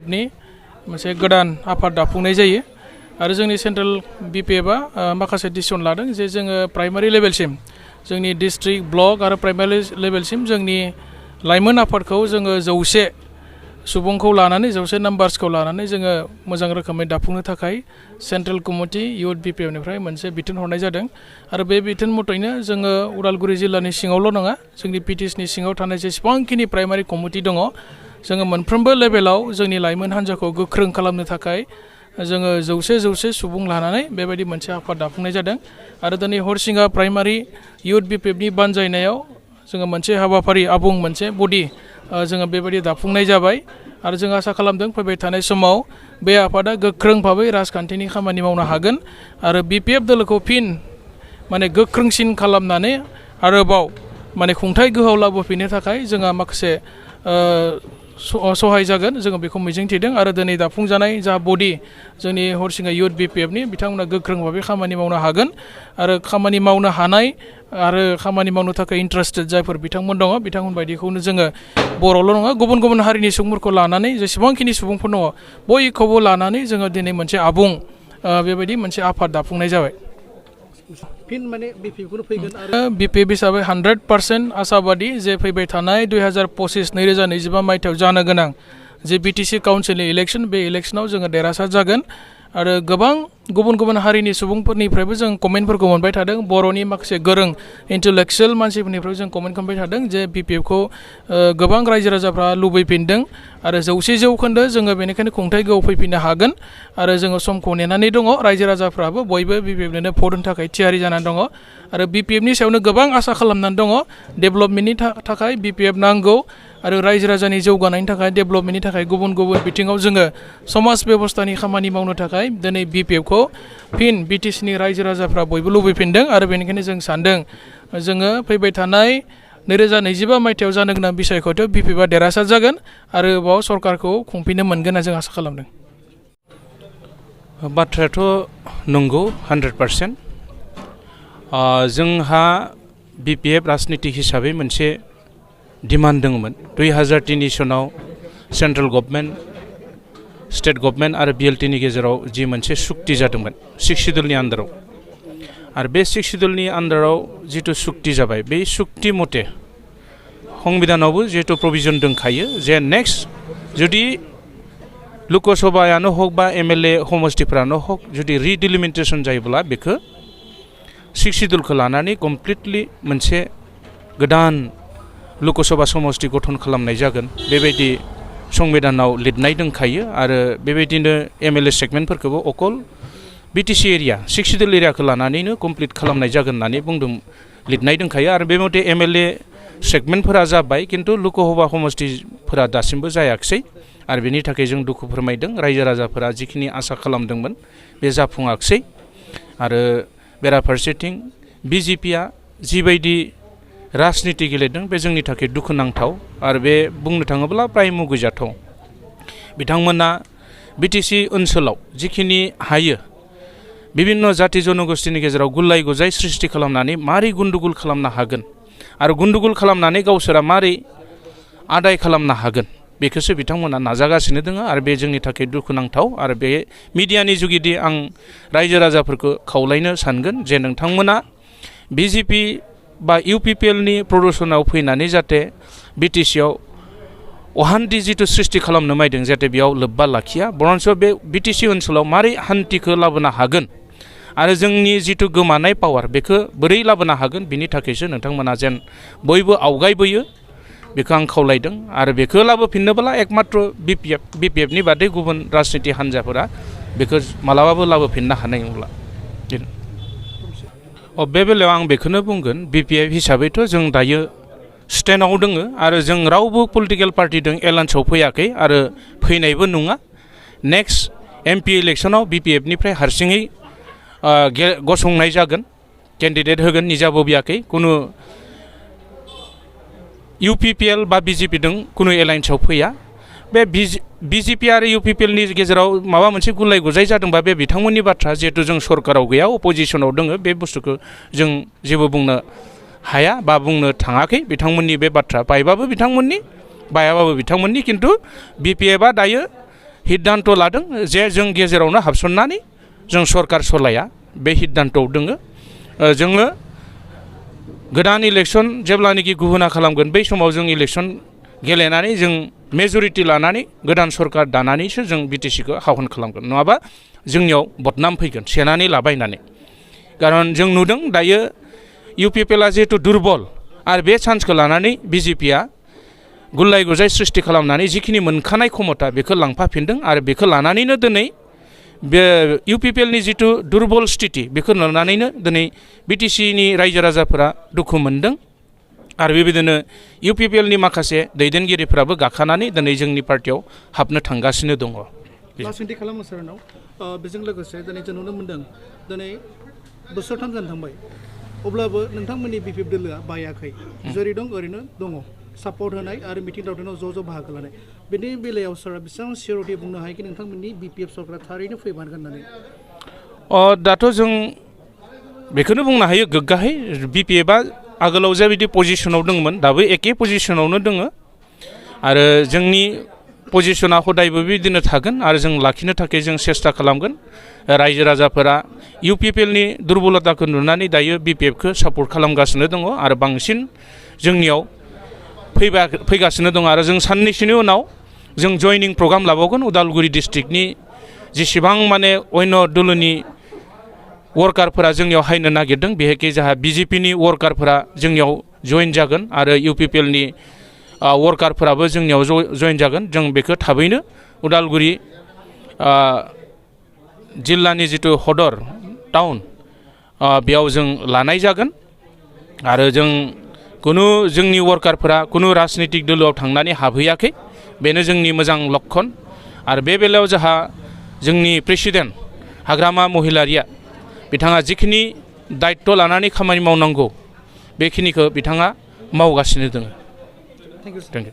नि मोनसे गोदान आफाद दाफुंनाय जायो आरो जोंनि सेन्ट्रेल BPF आ माखासे डिसिसन लादों जे जोङो प्राइमारि लेभेलसिम जोंनि डिस्ट्रिक्ट ब्लक आरो प्राइमारि लेभेलसिम जोंनि लाइमोन आफादखौ जोङो 100 सुबुंखौ लानानै 100 नाम्बार्सखौ लानानै जोङो मोजां रोखोमै दाफुंनो थाखाय सेन्ट्रेल कमिटि इउथ BPF निफ्राय मोनसे बिथोन हरनाय जादों आरो बे बिथोन मथैनो जोङो उदालगुरि जिल्लानि सिङावल' नङा जोंनि PTSनि सिङाव थानाय जेसेबांखिनि प्राइमारि कमिटि दङ जोङो मोनफ्रोमबो लेभेलाव जोंनि लाइमोन हान्जाखौ गोख्रों खालामनो थाखाय जोङो 100 सुबुं लानानै बेबायदि मोनसे आफाद दाफुंनाय जादों आरो दिनै हरसिंगा प्राइमारि इउथ BPFनि बानजायनायाव जोङो मोनसे हाबाफारि आबुं मोनसे बडि जोङो बेबायदि दाफुंनाय जाबाय आरो जों आसा खालामदों फैबाय थानाय समाव बे आफादा गोख्रों भाबै राजखान्थिनि खामानि मावनो हागोन आरो BPF दोलोखौ फिन माने गोख्रोंसिन खालामनानै आरोबाव माने खुंथाय गोहोआव लाबोफिननो थाखाय जोंहा माखासे सहाय जागोन जोङो बेखौ मिजिंथिदों आरो दिनै दाफुंजानाय जा बडि जोंनि हरसिंगा इउथ BPFनि बिथांमोना गोख्रों भाबै खामानि मावनो हागोन आरो खामानि मावनो हानाय आरो खामानि मावनो थाखाय इन्टारेस्टेड जायफोर बिथांमोन दङ बिथांमोन बायदिखौनो जोङो बर'ल' नङा गुबुन गुबुन हारिनि सुबुंफोरखौ लानानै जेसेबांखिनि सुबुंफोर दङ बयखौबो लानानै जोङो दिनै मोनसे आबुं बेबायदि मोनसे आफाद दाफुंनाय जाबाय फिन माने BPFखौनो फैगोन आरो BPF हिसाबै 100% आशाबादि जे फैबाय थानाय 2025 मायथाइयाव जानो गोनां जे BTC काउन्सिलनि इलेक्सन बे इलेक्सनाव जोङो देरहासार जागोन आरो गोबां गुबुन गुबुन हारिनि सुबुंफोरनिफ्रायबो जों कमेन्टफोरखौ मोनबाय थादों बर'नि माखासे गोरों इन्टेलेक्चुयेल मानसिफोरनिफ्राय जों कमेन्ट मोनबाय थादों जे BPFखौ गोबां रायजो राजाफ्रा लुबैफिनदों आरो 100% जोङो बेनिखायनो खुंथाय गोहोआव फैफिननो हागोन आरो जोङो समखौ नेनानै दङ रायजो राजाफ्राबो बयबो BPFनो भट होनो थाखाय थियारि जानानै दङ आरो BPFनि सायावनो गोबां आसा खालामनानै दङ डेभेलपमेन्टनि थाखाय BPF नांगौ आरो रायजो राजानि जौगानायनि थाखाय डेभेलपमेन्टनि थाखाय गुबुन गुबुन बिथिङाव जोङो समाज बेबस्थानि खामानि मावनो थाखाय दिनै BPFखौ फिन BTCनि रायजो राजाफ्रा बयबो लुबैफिनदों आरो बेनिखायनो जों सानदों जोङो फैबाय थानाय 2025 मायथाइयाव जानो गोनां बिसायख'थियाव BPFआ देरहासार जागोन आरो बाव सरकारखौ खुंफिननो मोनगोन होनना जों आसा खालामदों बाथ्रायाथ' नंगौ 100% जोंहा BPF राजनिति हिसाबै मोनसे डिमान्ड दङमोन 2003 सनाव सेन्ट्रेल गभर्नमेन्ट स्टेट गभर्नमेन्ट आरो BLTनि गेजेराव जि मोनसे सुक्ति जादोंमोन 6 शिड्युलनि आन्दाराव आरो बे 6 शिड्युलनि आन्दाराव जिथु सुक्ति जाबाय बे सुक्ति मथे संबिधानावबो जिहेतु प्रभिजन दंखायो जे नेक्स्ट जुदि लोकसभायानो हक बा MLA समष्टिफोरानो हक जुदि रिडिलिमिटेसन जायोब्ला बेखौ 6 शिड्युलखौ लानानै कमप्लिटलि मोनसे गोदान लोकसभा समष्टि गठन खालामनाय जागोन बेबायदि संबिधानाव लिरनाय दंखायो आरो बेबायदिनो MLA सेगमेन्टफोरखौबो अकल BTC एरिया 6 शिड्युल एरियाखौ लानानैनो कमप्लिट खालामनाय जागोन होननानै बुंदों लिरनाय दंखायो आरो बे मथे MLA सेगमेन्टफोरा जाबाय खिन्थु लोकसभा समष्टिफोरा दासिमबो जायाखिसै आरो बेनि थाखाय जों दुखु फोरमायदों रायजो राजाफोरा जिखिनि आसा खालामदोंमोन बे जाफुङाखिसै आरो बेराफारसेथिं BJPआ जिबायदि राजनिति गेलेदों बे जोंनि थाखाय दुखुनांथाव आरो बे बुंनो थाङोब्ला प्राय मुगैजाथाव बिथांमोना BTC ओनसोलाव जिखिनि हायो बिभिन्न जाति जनगोष्ठीनि गेजेराव गुलाय गुजाय सृष्टि खालामनानै मारै गुन्दुगुल खालामनो हागोन आरो गुन्दुगुल खालामनानै गावसोरा मारै आदाय खालामनो हागोन बेखौसो बिथांमोना नाजागासिनो दङ आरो बे जोंनि थाखाय दुखुनांथाव आरो बे मिडियानि जुगिदि आं रायजो राजाफोरखौ खावलायनो सानगोन जे नोंथांमोना BJP बा UPPLनि प्रदर्शनाव फैनानै जाहाथे BTCआव अहान्थि जिथु सृष्टि खालामनो मायदों जाहाथे बेयाव लोब्बा लाखिया बरन्स बे BTC ओनसोलाव मारै हान्थिखौ लाबोनो हागोन आरो जोंनि जिथु गोमानाय पावार बेखौ बोरै लाबोनो हागोन बिनि थाखायसो नोंथांमोना जेन बयबो आवगायबोयो बेखौ आं खावलायदों आरो बेखौ लाबोफिननोब्ला एकमात्र BPFनि बादै गुबुन राजनिति हान्जाफोरा बेखौ मालाबाबो लाबोफिननो हानाय नंला बे बेलायाव आं बेखौनो बुंगोन BPF हिसाबैथ' जों दायो स्टेन्डआव दोङो आरो जों रावबो पलिटिकेल पार्टिजों एलायन्सआव फैयाखै आरो फैनायबो नङा नेक्स्ट MP इलेक्सनाव BPFनिफ्राय हारसिङै गसंनाय जागोन केन्डिडेट होगोन निजा बबियाखै कुनु UPPL बा BJPजों कुनु एलायन्सआव फैया बे BJP आरो UPPLनि गेजेराव माबा मोनसे गुलाय गुजाय जादोंबा बे बिथांमोननि बाथ्रा जिहेतु जों सरकाराव गैया अपोजिशनाव दङ बे बुस्थुखौ जों जेबो बुंनो हाया बा बुंनो थाङाखै बिथांमोननि बे बाथ्रा बायबाबो बिथांमोननि बायाबाबो बिथांमोननि खिन्थु BPFआ दायो हिद्दान्त लादों जे जों गेजेरावनो हाबसननानै जों सरकार सलाया बे हिद्दान्तआव दोङो जोङो गोदान इलेक्सन जेब्लानोखि गुहुना खालामगोन बै समाव जों इलेक्सन गेलेनानै जों मेजरिटि लानानै गोदान सरकार दानानैसो जों बिटिसिखौ हावन खालामगोन नङाबा जोंनियाव बदनाम फैगोन सेनानै लाबायनानै खारन जों नुदों दायो इउपिपिएलआ जिहेतु दुरबल आरो बे चान्सखौ लानानै बिजेपिआ गुलाय गुजाय सृष्टि खालामनानै जिखिनि मोनखानाय क्षमता बेखौ लांफाफिनदों आरो बेखौ लानानैनो दिनै बे इउपिपिएलनि जिथु दुरबल स्थिति बेखौ नुनानैनो दिनै बिटिसिनि रायजो राजाफोरा दुखु मोनदों आरो बेबायदिनो इउपिपिएलनि माखासे दैदेनगिरिफ्राबो गाखानानै दिनै जोंनि पार्टियाव हाबनो थांगासिनो दङ। सोंथि खालामो सारनाव बेजों लोगोसे दिनै जों नुनो मोन्दों दिनै बोसोरथाम जानो थांबाय अब्लाबो नोंथांमोननि बिपिएफ दोलोआ बायाखै जेरै दं ओरैनो दङ सापर्ट होनाय आरो मिथिं दावथिङाव ज' बाहागो लानाय बेनि बेलायाव सारा बेसेबां सियरिटि बुंनो हायो कि नोंथांमोननि बिपिएफ सरकारा थारैनो फैमारगोन होननानै दाथ' जों बेखौनो बुंनो हायो गोग्गाहै बिपिएफआ आगोलाव जाबायदि पजिशनाव दंमोन दाबो एखे पजिशनावनो दङ आरो जोंनि पजिशना हदायबो बिदिनो थागोन आरो जों लाखिनो थाखाय जों सेस्था खालामगोन रायजो राजाफोरा इउपिपिएलनि दुरबलताखौ नुनानै दायो बिपिएफखौ सापर्ट खालामगासिनो दङ आरो बांसिन जोंनियाव फैगासिनो दङ आरो जों साननैसोनि उनाव जों जयनिं प्रग्राम लाबावगोन उदालगुरि डिस्ट्रिक्टनि जेसेबां माने अन्य दोलोनि वर्कारफोरा जोंनियाव हायनो नागिरदों बेहायखि जाहा बिजेपिनि वर्कारफोरा जोंनियाव जइन जागोन आरो इउपिपिएलनि वर्कारफोराबो जोंनियाव जइन जागोन जों बेखौ थाबैनो उदालगुरि जिल्लानि जिथु हदर टाउन बेयाव जों लानाय जागोन आरो जों कुनु जोंनि वर्कारफोरा कुनु राजनितिक दोलोआव थांनानै हाबहैयाखै बेनो जोंनि मोजां लक्षन आरो बे बेलायाव जोंहा जोंनि प्रेसिडेन्ट हाग्रामा महिलारिया बिथाङा जिखिनि दायित्व लानानै खामानि मावनांगौ बेखिनिखौ बिथाङा मावगासिनो दङ। Thank you.